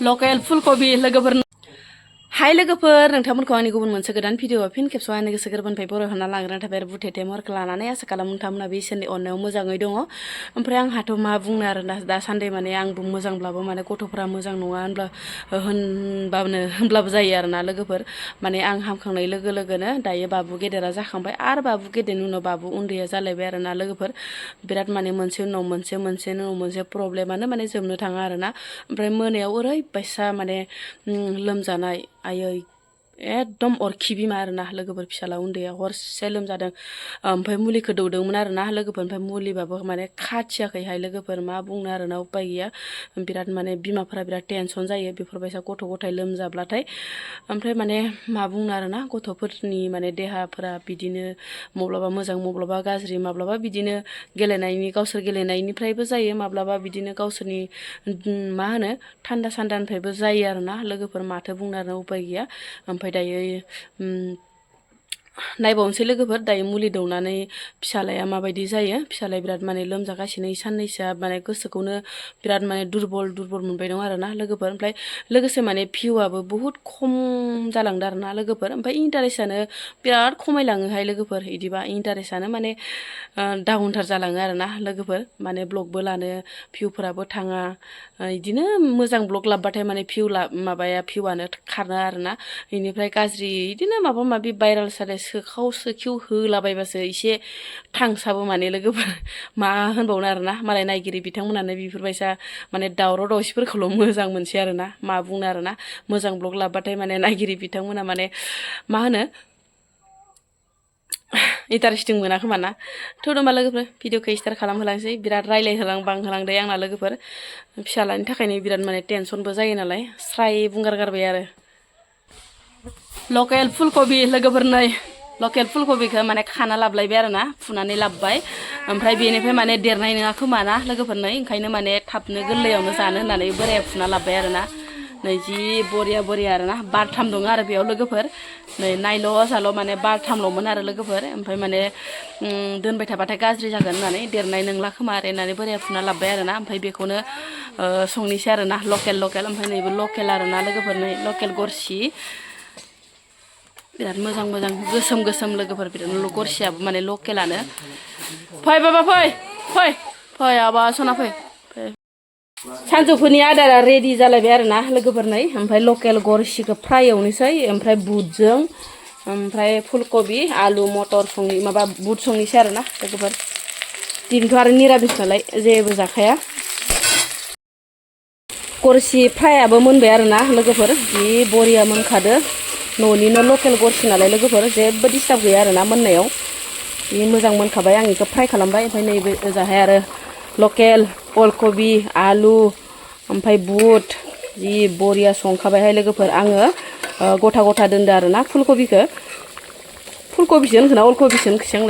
लकेल फुलकबि लोगोफोर हाय लोगोफोर नोंथांमोनखौ आंनि गुबुन मोनसे गोदान भिडिअ फिन खेबस' आंनि गोसो गोरबोनिफ्राय बर' होना लाग्रा थाबाय आरो बुथे महरखौ लानानै आसा खालामो नोंथांमोना बे इसोरनि अननायाव मोजाङै दङ ओमफ्राय आंहाथ' मा बुंनो आरो दासान्दि माने आंबो मोजांब्लाबो माने गथ'फोरा मोजां नङा होनब्लाबो जायो आरोना लोगोफोर माने आं हामखांनाय लोगो लोगोनो दायो बाबु गेदेरा जाखांबाय आरो बाबु गेदेरनि उनाव बाबु उन्दैया जालायबाय आरोना लोगोफोर बिराद माने मोनसे उनाव मोनसे प्रब्लेमानो माने जोबनो थाङा आरोना ओमफ्राय मोनायाव ओरैबायसा माने लोमजानाय आयै एकदम अरखि बिमा आरोना लोगोफोर फिसाला उन्दैया हरसे लोमजादों ओमफ्राय मुलिखौ दौदोंमोन आरोना लोगोफोर ओमफ्राय मुलिबाबो माने खाथियाखैहाय लोगोफोर मा बुंनो आरोना उपाय गैया बिराद माने बिमाफोरा बिराद टेनसन जायो बेफोरबायसा गथ' गथाय लोमजाब्लाथाय ओमफ्राय माने मा बुंनो आरोना गथ'फोरनि माने देहाफोरा बिदिनो माब्लाबा मोजां माब्लाबा गाज्रि माब्लाबा बिदिनो गावसोर गेलेनायनिफ्रायबो जायो माब्लाबा बिदिनो गावसोरनि मा होनो थान्दा सान्दानिफ्रायबो जायो आरोना लोगोफोर माथो बुंनो आरो उपाय गैया ओमफ्राय दायो नायबावनोसै लोगोफोर दायो मुलि दौनानै फिसालाया माबायदि जायो फिसालाया बिराद माने लोमजागासिनो साननैसोआ माने गोसोखौनो बिराद माने दुरबल मोनबाय दं आरोना लोगोफोर ओमफ्राय लोगोसे माने भिउआबो बुहुत खम जालांदों आरोना लोगोफोर ओमफ्राय इन्टारेस्टआनो बिराद खमायलाङोहाय लोगोफोर बिदिबा इन्टारेस्टआनो माने डाउनथार जालाङो आरोना लोगोफोर माने ब्लगबो लानो भिउफोराबो थाङा बिदिनो मोजां ब्लग लाबबाथाय माने भिउआनो खारो आरोना बेनिफ्राय गाज्रि बिदिनो माबा माबि भाइरेल सालाय सोखिउ होलाबायबासो एसे थांसाबो माने लोगोफोर मा होनबावनो आरोना मालाय नायगिरि बिथांमोनानो बेफोरबायसा माने दावराव दावसिफोरखौल' मोजां मोनसै आरोना मा बुंनो आरोना मोजां ब्लग लाबबाथाय माने नायगिरि बिथांमोना माने मा होनो इन्टारेस्टिं मोना खोमा ना थ' होनबा लोगोफोर भिडिअखौ स्टार्ट खालामहोलांसै बिराद रायलायहोलांदो आंना लोगोफोर फिसालानि थाखायनो बिराद माने टेनसनबो जायो नालाय स्राय बुंगारगारबाय आरो लकेल फुलकबि लोगोफोर नै लकेल फुलकबिखौ माने खाना लाबलायबाय आरोना फुनानै लाबबाय ओमफ्राय बेनिफ्राय माने देरनाय नङा खोमा ना लोगोफोर नै ओंखायनो माने थाबनो गोरलैयावनो जानो होननानै बोराया फुना लाबबाय आरोना नै जि बरिया आरोना बारथाम दङ आरो बेयाव लोगोफोर नै नायल' जाल' माने बारथामल'मोन आरो लोगोफोर ओमफ्राय माने दोनबाय थाबाथाय गाज्रि जागोन होननानै देरनाय नंला खोमा आरो होननानै बोराया फुना लाबबाय आरोना ओमफ्राय बेखौनो संनोसै आरोना लकेल ओमफ्राय नैबे लकेल आरोना लोगोफोर नै लकेल गरसि बिराद मोजां गोसोम लोगोफोर बिराद गरसियाबो माने लकेलानो फै बाबा फै आबा सना फै सानजौफुनि आदारा रेडि जालायबाय आरोना लोगोफोर नै ओमफ्राय लकेल गरसिखौ फ्राय एवनोसै ओमफ्राय बुटजों ओमफ्राय फुलकबि आलु मटर बुट संनोसै आरोना लोगोफोर दिनैथ' आरो निरामिस नालाय जेबो जाखाया गरसि फ्रायाबो मोनबाय आरोना लोगोफोर जि बरिया मोनखादो न'निनो लकेल गरसि नालाय लोगोफोर जेबो डिस्टार्ब गैया आरोना मोननायाव जि मोजां मोनखाबाय आं बेखौ फ्राय खालामबाय ओमफ्राय नैबे ओजाहाय आरो लकेल अलकबि आलु ओमफ्राय बुट जि बरिया संखाबायहाय लोगोफोर आङो गथा दोनदो आरोना फुलकबिसो होनखोना अलकबिसो होनखोसै आं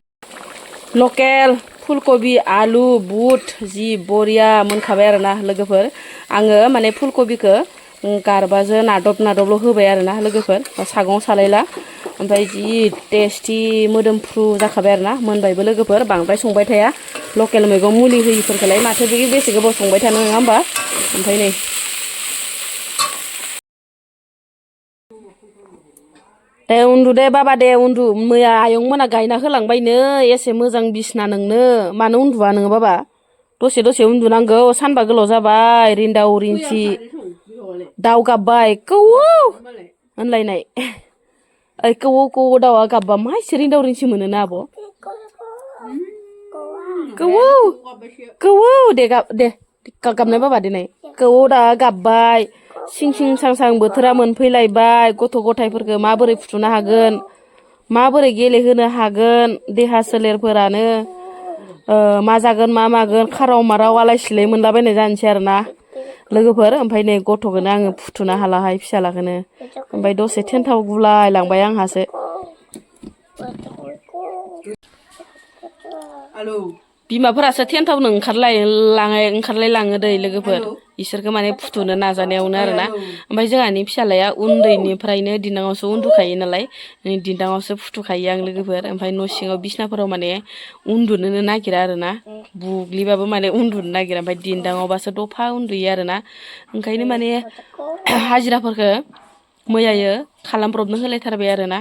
लकेल फुलकबि आलु बुट जि बरिया मोनखाबाय आरोना लोगोफोर आङो माने फुलकबिखौ गारबाजों नादबल' होबाय आरोना लोगोफोर सागं सालायला ओमफ्राय जि टेस्टि मोदोमफ्रु जाखाबाय आरोना मोनबायबो लोगोफोर बांद्राय संबाय थाया लकेल मैगं मुलि होयिफोरखौलाय माथो बेसे गोबाव संबाय थानो नङा होमबा ओमफ्राय नै दे उन्दु दे बाबा दे उन्दु मैया आयं मोना गायना होलांबायनो एसे मोजां बिसना नोंनो मानो उन्दुआ नोङो बाबा दसे उन्दुनांगौ सानबा गोलाव जाबाय रिन्दाव रिन्सि दाउ गाबबाय कौवौ होनलायनाय ओइ कौवौ दाउआ गाबबा मा एसे रिन्दाव रिन्सि मोनोना आब' कौवौ दे गाबनाय बाबा दिनै कौवौ दाउआ गाबबाय सिं सां बोथोरा मोनफैलायबाय गथ' गथायफोरखौ माबोरै फुथुनो हागोन माबोरै गेलेहोनो हागोन देहा सोलेरफोरानो मा जागोन मा मागोन खाराव माराव आलाय सिलाय मोनलाबायनाय जानोसै आरोना लोगोफोर ओमफ्राय नै गथ'खौनो आङो फुथुनो हालाहाय फिसालाखौनो ओमफ्राय दसे थेन्थाव गुलाय लांबाय आंहासो बिमाफोरासो टेन्टावनो ओंखारलायलाङो दै लोगोफोर इसोरखौ माने फुथुनो नाजानायावनो आरोना ओमफ्राय जोंहानि फिसालाया उन्दैनिफ्रायनो दिन्दाङावसो उन्दुखायो नालाय दिन्दाङावसो फुथुखायो आं लोगोफोर ओमफ्राय न' सिङाव बिसनाफोराव माने उन्दुनोनो नागिरा आरोना बुग्लिबाबो माने उन्दुनो नागिरा ओमफ्राय दिन्दाङावबासो दफा उन्दुयो आरोना ओंखायनो माने हाजिराफोरखौ मैयायो खालामब्रबनो होलायथारबाय आरोना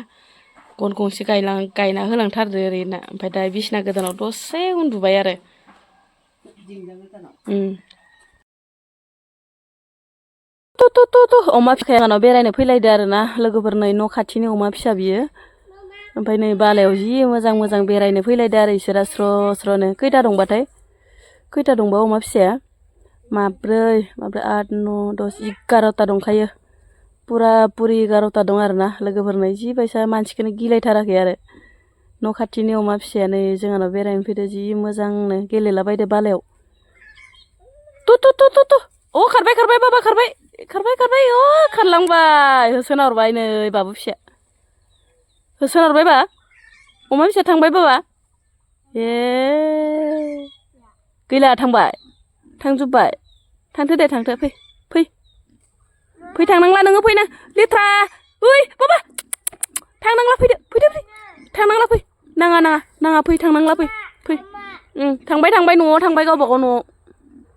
गन गंसे गायना होलांथारदो ओरैना ओमफ्राय दा बिसना गोदानाव दसे उन्दुबाय आरो अमा फिसाया आंनाव बेरायनो फैलायदो आरोना लोगोफोर नै न' खाथिनि अमा फिसा बियो ओमफ्राय नै बालायाव जि मोजां बेरायनो फैलायदो आरो इसोरा स्र'नो खैथा दंबा अमा फिसाया माब्रै 8 9 10 11ता दंखायो पुरा पुरि 11ता दं आरोना लोगोफोर नै जि बायसा मानसिखौनो गिलायथाराखै आरो न' खाथिनि अमा फिसाया नै जोंहानाव बेरायनो फैदो जि मोजांनो गेलेलाबायदो बालायाव अ खारबाय बाबा खारबाय अ खारलांबाय होसोना हरबाय नै बाबु फिसाया होसोना हरबाय बा अमा फिसाया थांबाय बाबा ए गैला थांजोब्बाय थांथो दे फै थांनांला नोङो फैना लेथ्रा ओइ बाबा थांनांला फै थांनांला फै नाङा फै थांनांला फै थांबाय न'आव थांबाय गावबा गाव न'आव